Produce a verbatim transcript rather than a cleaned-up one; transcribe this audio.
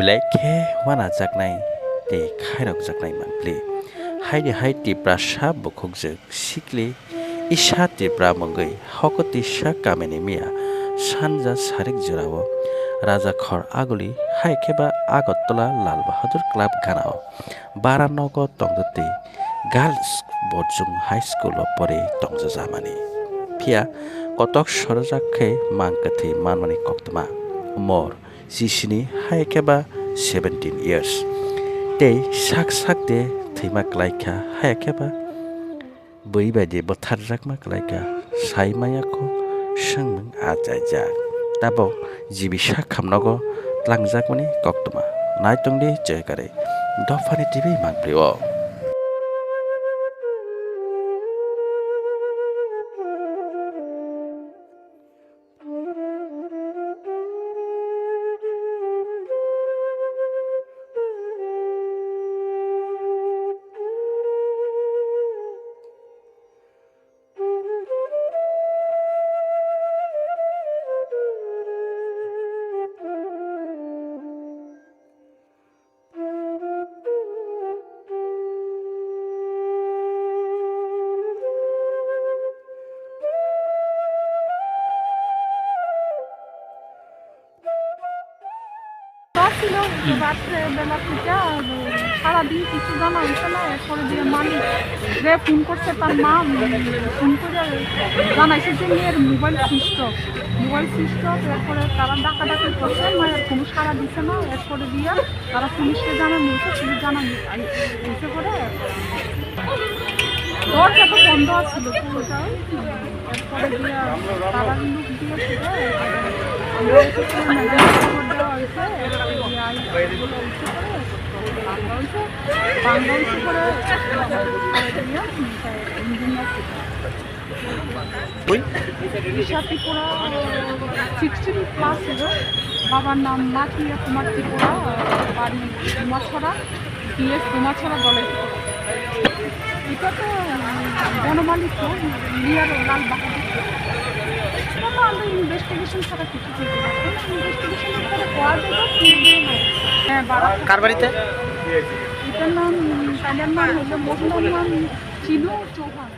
Belai khe wanajaknai tei khairokjaknai mangpli. Haini hai Tiprasa bukhukjwk sikli Isa Tripura mungwi Hokotisa kamini miya sanja sarik jorao Raja Khor Aguli hai khe ba Agartala Lal Bahadur Club ganao bara nogo tongdwtwi Girls Boarding High School o pori tongjajamani. Phiya kotok sorojak khe mang kwthwi manmani koktwma. Umor chisini hai khe ba seventeen years. Tei sak sak de thwima kwlai kha hai khe ba bui bai de bwtharjakma kwlai kha, sai maya kho swngmung achaijak. Tabok G B sak khamnogo tlangjakmani koktwma. Naitongdi chekare Dophani T V mangpli o. ছিল, তো রাত্রে বেলা থেকে, আহ, সারাদিন কিছু জানা হচ্ছে না। এরপরে দিয়ে মালিক যে ফোন করছে, তার মা, উম, ফোন করে জানাইছে যে মেয়ের mobile switch off, mobile switch off. এরপরে তারা ডাকাডাকি করছে, মায়ের কোনো সাড়া দিছে না। এরপরে দিয়ে তারা পুলিশকে জানানো হয়েছে, পুলিশ জানানো এসে পরে দরজা তো বন্ধ ছিল পুরোটাই। এরপরে দিয়ে তারা লোক দিয়েছে, আমরা এসে পরে ম্যাডামকে খবর দেওয়া হয়েছে, এরপরে দিয়ে আই-, এগুলো হয়েছে পরে, বাংলা হয়েছে, বাংলা হয়েছে পরে, ইঞ্জিনিয়ার ছিল। ঈশা ত্রিপুরা সিক্সটিন প্লাস হলো। বাবার নাম মাতুয়া কুমার ত্রিপুরা, বাড়ি ডুমাছড়া, বিএস ডুমাছড়া দলে। এটা তো, উম, বনমালী তো, নিয়ার লাল বাহাদুর। এটা তো আমরা ইনভেস্টিগেশন ছাড়া কিছু বলতে পারবো না। ইনভেস্টিগেশনের পরে পাওয়া যাবে কি না। হ্যাঁ, বারাসাত। কার বাড়িতে? এটার নাম, উম, তাদের নাম হলো মোহাম্মদ চিনু চৌহান।